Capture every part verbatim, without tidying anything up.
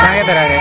ᱥᱟᱸᱜᱮ ᱫᱷᱟᱨᱟ ᱜᱮ᱾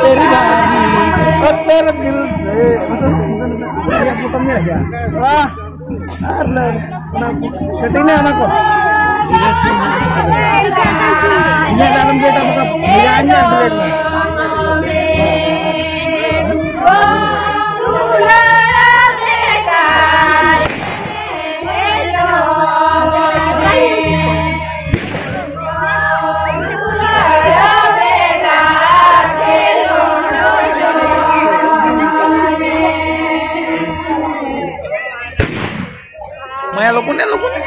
तेरी बारी और तेरे दिल से। वाह। ᱟᱨ ᱞᱟᱹᱭ, ᱚᱱᱟ ᱠᱟᱹᱴᱤᱡ ᱞᱮ ᱚᱱᱟ ᱠᱚ᱾ ᱤᱧᱟᱹᱜ ᱫᱚ ᱟᱞᱚᱢ ᱵᱮᱴᱟ, ᱵᱟᱠᱷᱟᱱ ᱵᱷᱮᱡᱟ ᱤᱧ ᱢᱮ, ᱵᱞᱮᱰ ᱢᱮ᱾ ᱢᱟᱭᱟ, ᱞᱚᱜᱚᱱ ᱮ, ᱞᱚᱜᱚᱱ ᱮ᱾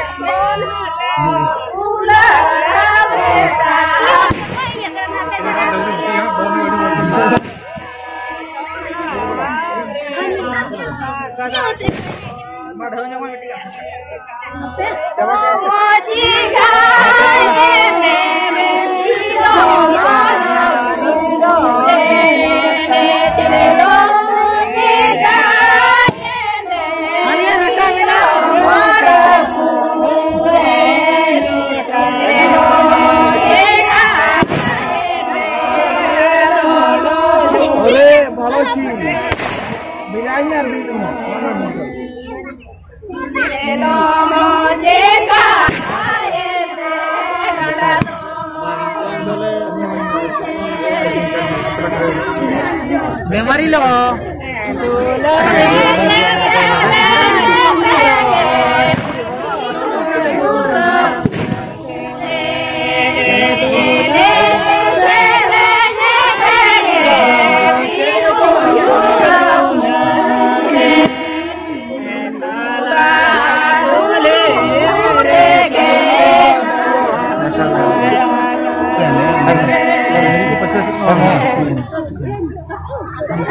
ᱵᱮᱢᱟᱨᱤ ᱞᱚ᱾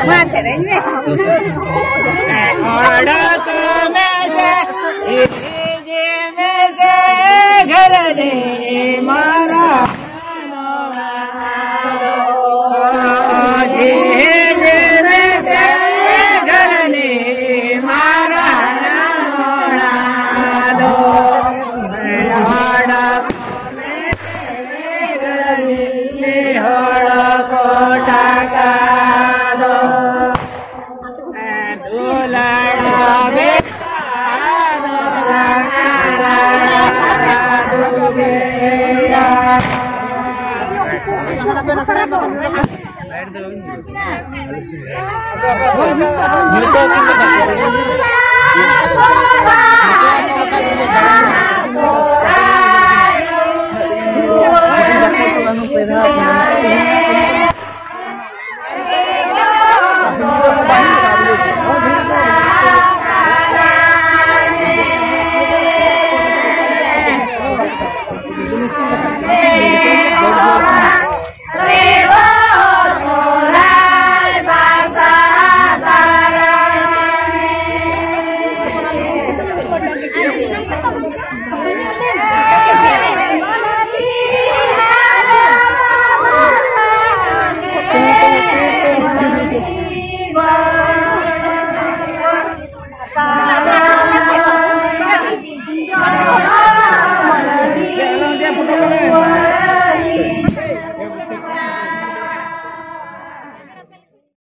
ᱢᱟ ᱥᱮᱨᱮᱧ ᱢᱮ᱾ ᱚᱰᱚᱠ ᱢᱮᱥᱮ, ᱦᱤᱡᱩᱜ ᱢᱮᱥᱮ, ᱜᱷᱟᱨᱱᱤ ᱢᱟᱨᱟᱝ ᱱᱚᱲᱟ ᱫᱚ᱾ ᱦᱤᱡᱩᱜ ᱢᱮᱥᱮ, ᱜᱷᱟᱨᱱᱤ ᱢᱟᱨᱟᱝ ᱱᱚᱲᱟ ᱫᱚ᱾ ᱚᱰᱚᱠ ᱦᱚᱲ ᱠᱚ ᱴᱟᱠᱟ ᱫᱚ ᱫᱩᱞᱟᱹᱲᱟ ᱵᱮᱴᱟ ᱫᱚ ᱨᱟᱲᱟ ᱫᱩᱜᱮᱭᱟ᱾